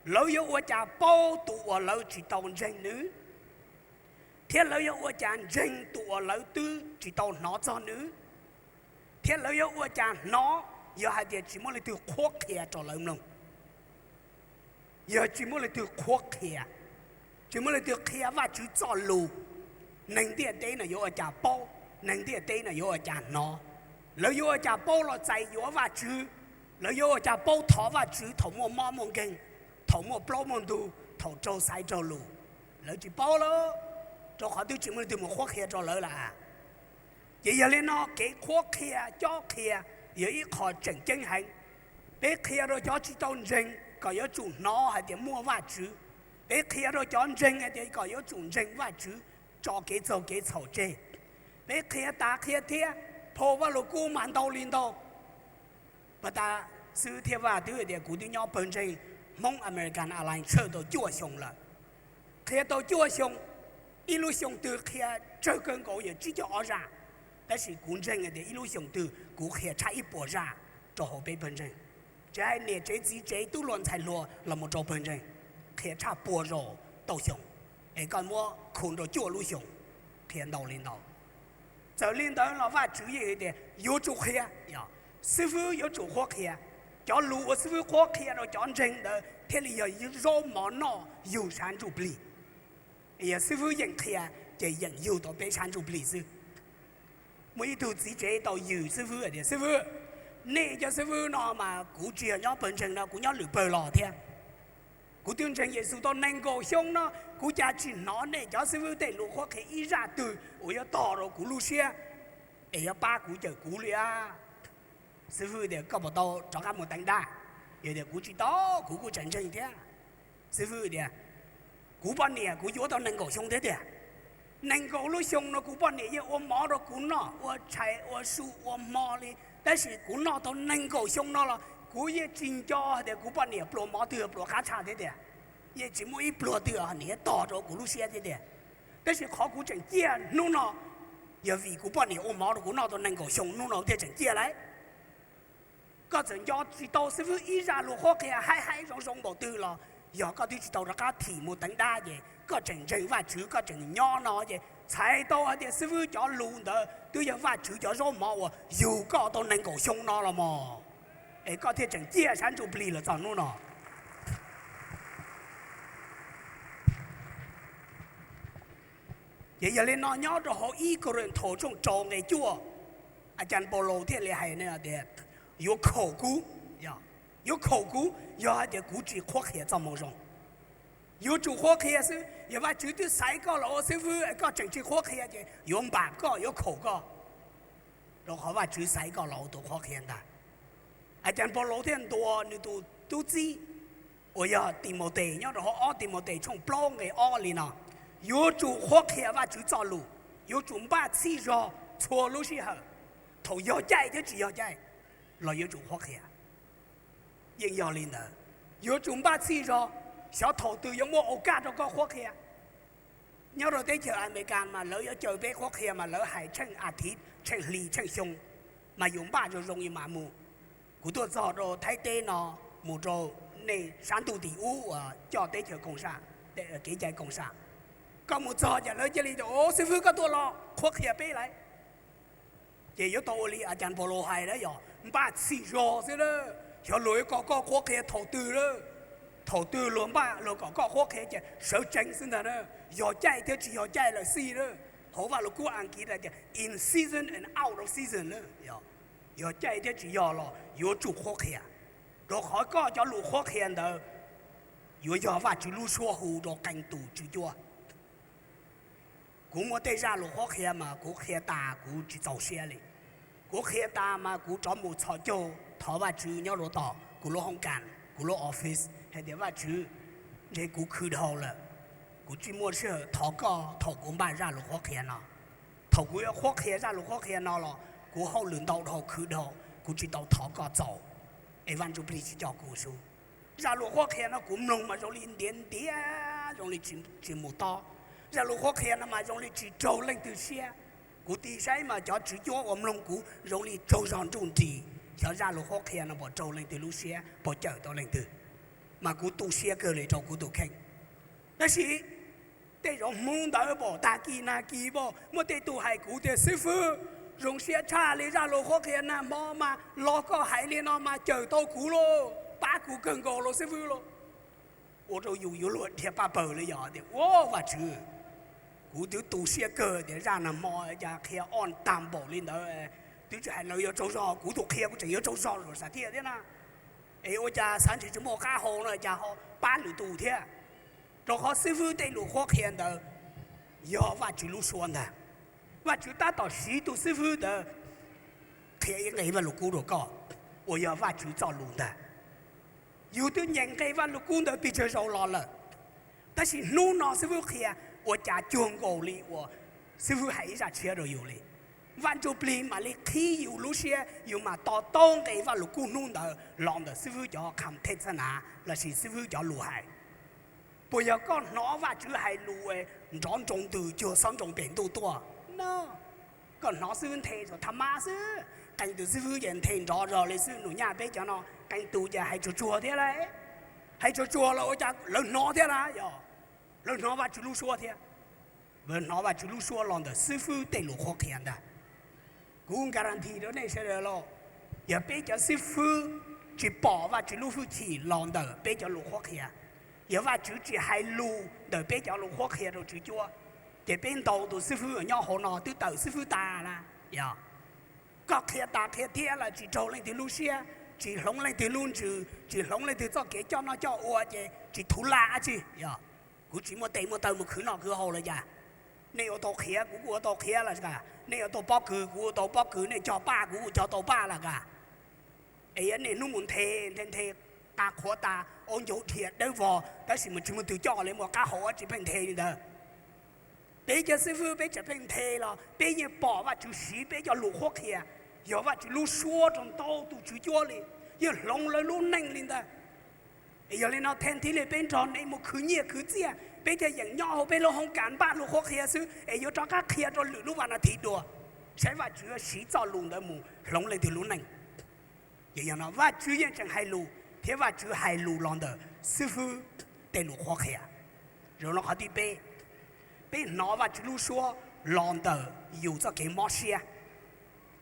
Lawv yuav ua cas paub tus uas lawv tsis tau ntseeg nws? Thiab lawv yuav ua cas ntseeg tus uas lawv twb tsis tau hnov txog nws? Thiab lawv yuav ua cas hnov yog hais tias tsis muaj leej twg qhuab qhia rau lawv mloog? Yog tsis muaj leej twg qhuab qhia, tsis muaj leej twg qhia Vajtswv txoj lus, neeg ntiaj teb no yuav ua cas paub? Neeg ntiaj teb no yuav ua cas hnov? Lawv yuav ua cas paub los txais yuav Vajtswv? Lawv yuav ua cas paub thov Vajtswv thaum muaj mob muaj nkeeg, thaum muaj plaub muaj ntug, thaum raug xaiv raug lus? Lawv tsis paub lawm, rau qhov twb tsis muaj leej twg mus qhuab qhia rau lawv lawm. Ces yog li no kev qhuab qhia cob qhia yog ib qho tseem ceeb heev. Peb qhia rau cov tsis tau ntseeg kom yuav tsum hnov hais tias muaj Vajtswv. Peb qhia rau cov ntseeg hais tias kom yuav tsum ntseeg Vajtswv, tso kev txaug kev txhaum tseg. Peb qhia tas qhia thiab, phau Vajluskub mas ntau li ntau. Pag tas xib fwb Thiaj Vaj twb tias kuv twb nyob pawg ntseeg Hmoob American Alliance tshawj tau cuaj xyoo lawm. Qhia tau cuaj xyoo, ib lub xyoo twg qhia tsawg kawg nkaus yog tsib caug ob zaj, tab sis kuv ntseeg hais tias ib lub xyoo twg kuv qhia tshaj ib puas zaj rau hauv peb pawg ntseeg. Tsis hais niam tsev txiv tsev tub hluas ntxhais hluas los mus rau pawg ntseeg, qhia tshaj pua zaus tauj xyoo, es koj muab khu rau cuaj lub xyoo, qhia ntau li ntau. Txawm li ntawd los Vajtswv yeej hais tias yuav tsum qhia, xib fwb yuav tsum qhuab qhia. Cov lus uas xib fwb qhuab qhia rau cov ntseeg ntawd thiaj li yog zaub mov noj yug sab ntsuj plig. Yog xib fwb yeem qhia ces yeem yug tau peb sab ntsuj plig xwb. Muaj ib tug txiv tsev tau yws xib fwb tias, xib fwb, nej cov xib fwb no mas kuv tsis yog nyob pawg ntseeg no, kuv nyob lwm pawg los thiab. Kuv twb ntseeg Yexus tau nees nkaum xyoo no, kuv cas tsis hnov nej cov xib fwb tej lus qhuab qhia ib zaj twg uas yuav tog rau kuv lub siab es yuav pab kuv cawm kuv li a. Xib fwb tias, koj puas tau rov qab mus teev dab? Yog tias kuv tsis tau, kuv kuj tseem ntseeg thiab. Xib fwb tias, kuv poj niam kuv yuav tau nees nkaum xyoo thiab tiag. Nees nkaum lub xyoo no kuv poj niam yeej ua mov rau kuv noj, ua tshais ua su ua hmo li, tab sis kuv noj tau nees nkaum xyoo no los kuv yeej tsis nco hais tias kuv poj niam pluas mov twg pluas qab tshaj thiab tiag. Yeej tsis muaj ib pluag twg niam tog rau kuv lub siab thiab tiag. Tab sis qhov kuv tseem ciaj hnub no yog vim kuv poj niam ua mov rau kuv noj tau nees nkaum xyoo, hnub no thiaj tseem ciaj lawm. Koj txawm nco tsis tau xib fwb ib zaj lus qhuab qhia haib haib zoo zoo npaum twg los yog koj twb tsis tau rov qab thim mus teev dab ces koj tseem ntseeg Vajtswv, koj tseem nyob no ces txhais tau hais tias xib fwb cov lus ntawd twb yog Vajtswv cov zaub mov uas yug koj tau nees nkaum xyoo no los mog, es koj thiaj tseem ciaj sab ntsuj plig los txog hnub no. Ces yog li no nyob rau hauv ib Kauleethaus tshooj rau nqe cuaj, a cas Paulus thiaj li hais tias, yuav khaum kuv, yuav khaum kuv yog hais tias kuv tsis qhuab qhia txoj moo zoo. Yuav tsum qhuab qhia xwb, yog Vajtswv twb xaiv koj los ua xib fwb es koj tseem tsis qhuab qhia ces yuav npam koj, yuav khaum koj, rau qhov Vajtswv xaiv koj los ua tus qhuab qhia ntag. A cas Paulus thiaj ntuas nws tus tub txib uas yog Timautes nyob rau hauv ob Timautes tshooj plaub nqe ob li no, yuav tsum qhuab qhia Vajtswv txoj lus, yuav tsum npaj txhij zog txhua lub sij hawm, thaum yog caij thiab tsis yog caij los yuav tsum qhuab qhia. Yeej yog li ntawd, yuav tsum npaj txhij zog, xyov thaum twg yuav muaj au kaj rau koj qhuab qhia. Nyob rau teb chaws Amelikas mas lawv yuav caw peb qhuab qhia mas lawv hais tsheej a thiv, tsheej hli, tsheej xyoo, mas yus npaj zoo zoo yus mam mus. Kuv tuaj txog rau Thaib teb no, mus rau nej sab ntuj tim ub uas coj teb chaws koom sam, kev cai koom sam, koj mus txog ces lawv cia li tias, o, xib fwb koj tuaj los qhuab qhia peb lawm. Ces yuav tau ua li a cas Paulus hais na, yog npaj txhij zog xwb lawm, xyov luag yuav kom koj qhuab qhia thaum twg lawm. Thaum twg luag npaj luag kom koj qhuab qhia ces sawv tsees xwb ntag na, yog caij thiab tsis yog caij lawm xij lawm. Hauv Vajluskub Askiv hais tias in season and out of season lawm, yog caij thiab tsis yog los yuav tsum qhuab qhia, rau qhov koj cov lus qhuab qhia ntawd yuav yog Vajtswv lub suab hu rau qee tus tswv cuab. Kuv muaj tej zaj lus qhuab qhia mas kuv qhia tas kuv tsis txaus siab li. Kuv qhia tas mas kuv rov mus txhos caug thov Vajtswv nyob rau tom kuv lub hoob kas, kuv lub office hais tias, Vajtswv, ntshe kuv khwv dhau lawm, kuv tsis muaj sij hawm thov koj thaum kuv npaj zaj lus qhuab qhia no. Thaum kuv yuav qhuab qhia zaj lus qhuab qhia no los kuv hauj lwm ntau dhau khwv dhau, kuv tsis tau thov koj txaus. es Vaj Ntsujplig tsis coj kuv su. Zaj lus qhuab qhia no kuv mloog mas zoo li ntiav ntiav, zoo li tsis mus tob. Zaj lus qhuab qhia no mas zoo li tsis raug leej twg siab. Kuv tig saib mas cov tswv cuab uas mloog kuv zoo li tsaug zog nruj nris, xyov zaj lus qhuab qhia no puas raug leej twg lub siab, puas cawm tau leej twg. Mas kuv tu siab kawg li rau kuv tus kheej. Tab sis tej zaum hmo ntawd pom tag kis nag kis pom muaj tej tug hais kuv tias, Xib fwb, zoo siab tshaj li zaj lus qhuab qhia nag hmo mas los koj hais li no mas cawm tau kuv lauj, pab kuv kawg nkaus lauj xib fwb lauj. Ua rau yus yuav luag dhia paj pawg li yog tias, Ua Vaj Tswv, kuv twb tu siab kawg tias zaj nag hmo cas qhia ob tag npaum li ntawd, twb tsis hais lawv yuav tsaug zog, kuv tus qhia kuv tseem yuav tsaug zog lawm sam thiaj thiab na. Es ua cas xav ntshe tsis muaj qab hau no cas ho pab lwm tus thiab. Rau qhov xib fwb tej lus qhuab qhia ntawd yog Vaj Tswv lub suab ntag. Vaj Tswv tab tom siv tus xib fwb ntawd qhia ib nqe Vaj Lug Kub rau koj uas yog Vaj Tswv txoj lus ntag. Yus twb nyeem nqe Vaj Lug Kub ntawd pes tsawg zaus los lawm, tab sis hnub no xib fwb qhia ua cas cuag nkaus li uas xib fwb hais ib zaj tshiab rau yus li. Vaj Ntsujplig mam li qhib yus lub siab, yus mam to taub nqe Vaj Lug Kub hnub ntawd los ntawm xib fwb cov kham thej xab nav lossis xib fwb cov lus hais. Puas yog koj hnov Vaj Tswv hais lus nrov nroo ntws cuag xob nroo pem ntuj tuaj no? Koj hnov xib fwb nthe thaum thaj mab xwb, qee tus xib fwb ces nthe nrov zog li xib fwb Nus Nyaj peb cov no, qee tus ces hais tsuag tsuag thiab lauj. Hais tsuag tsuag los ua cas lawv hnov thiab na yog? Lawv hnov Vaj Tswv lub suab thiab. Lawv hnov Vaj Tswv lub suab los ntawm xib fwb tej lus qhuab qhia ntag. Kuv guarantee rau nej sawv daws lauj, yog peb cov xib fwb tsis pom Vaj Tswv lub hwj chim los ntawm peb cov lus qhuab qhia, yog Vaj Tswv tsis hais lus ntawm peb cov lus qhuab qhia rau tswv cuab, ces peb ntau tus xib fwb uas nyob hauv no twb tawm xib fwb tas na. Yog koj qhia tas qhia thiab los tsis raug leej twg lub siab, tsis hloov leej twg lub ntsws, tsis hloov leej twg txoj kev coj noj coj ua ces tsis thuv lam dab tsi. Yog kuv tsis muaj tes muaj taw mus khwv noj khwv haus los cas? Nej yuav tau qhia kuv kuj yuav tau qhia los cas? Nej yuav tau pob kws kuv yuav tau pob kws, nej cog paj kuv kuj cog tau paj los cas? Es yog nej hnub mus nthe, nthe nthe, qa qhuav tas, aub ncaug dhia dawb vog, tab sis mas tsis muaj twg coj li, muaj qab hau dab tsi pheej nthe li ntawd. Peb cov xib fwb peb tseem pheej nthe los peb yeej pom Vaj Tswv siv peb cov lus qhuab qhia, yog Vaj Tswv lub suab rau ntau tus tswv cuab li, yeej hloov lawv lub neej li ntawd. Es yog li no then thiaj li peb nrog nej mus khwv nyiaj khwv txiaj, peb thiaj yeem nyob hauv peb lub hoob kas npaj lus qhuab qhia xwb es yuav rov qab qhia rau lwm lub vas nas this dua, saib Vaj Tswv siv txoj lus ntawd mus hloov leej twg lub neej. Ces yog no Vaj Tswv yeej tseem hais lus thiab Vaj Tswv hais lus los ntawm xib fwb tej lus qhuab qhia. Zoo no qhov thib peb, peb hnov Vaj Tswv lub suab los ntawm yus txoj kev mob siab.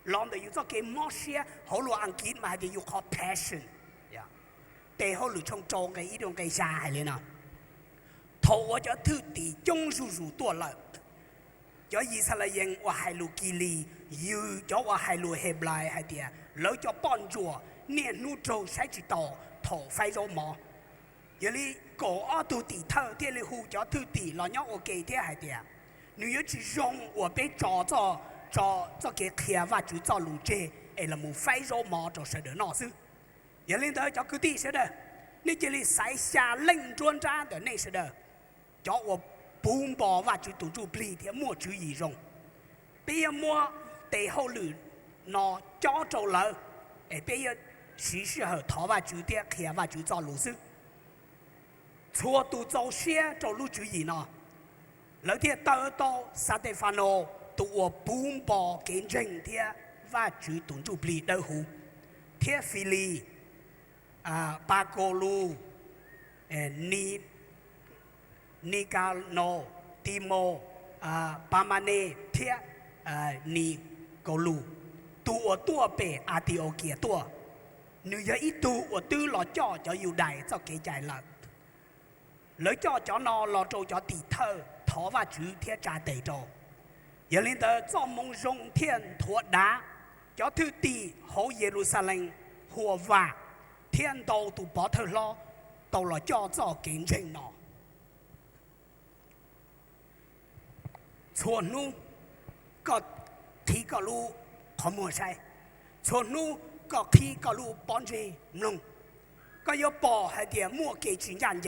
Los ntawm yus txoj kev mob siab, hauv lus Askiv mas hais tias yus qhov passion. Tes Hauj lwm tshooj rau nqe ib rau nqe xya hais li no: Thaum uas cov thwj tim coob zuj zus tuaj lawm, cov Yixalayees uas hais lus Kilis yws cov uas hais lus Henplais hais tias lawv cov poj ntsuam niaj hnub raug saib tsis taus thaum faib zaub mov. Yog li kaum ob tug tim thawj thiaj li hu cov thwj tim los nyob ua ke thiab hais tias, nws yuav tsis zoo uas peb tso, tso txoj kev qhia Vajtswv txoj lus tseg es los mus faib zaub mov rau sawv daws noj xwb. Yog li ntawd cov kwv tij sawv daws, nej cia li xaiv xya leej nruab nrab ntawm nej sawv daws, cov uas puv npo Vajtswv tus ntsuj plig thiab muaj tswv yim zoo. Peb yuav muab tes hauj lwm no cob rau lawv, es peb yuav siv sij hawm thov Vajtswv thiab qhia Vajtswv txoj lus xwb. Txhua tus txaus siab rau lub tswv yim no, lawv thiaj taw tau Xatefanos tus uas puv npo kev ntseeg thiab Vajtswv tus ntsuj plig dawb huv, thiab Filis, Pakaulus, Ni, Nikanos, Timos, Pamanes thiab Nikaulus, tus uas tuaj pem Atiokias tuaj. Nws yog ib tug uas twb los coj cov Yudais txoj kev cai lawm. Lawv coj cov no los rau cov tim thawj thov Vajtswv thiab tsa tes rau. Yog li ntawd Txojmoo Zoo thiaj nthuav dav, cov thwj tim hauv Yeluxalees huam vam thiab ntau tus pov thawj hlob tau los coj txoj kev ntseeg no. Txhua hnub koj qhib koj lub qhov muag saib, txhua hnub koj qhib koj lub pob ntseg mloog, koj yuav pom hais tias muaj kev tsis ncaj ncees.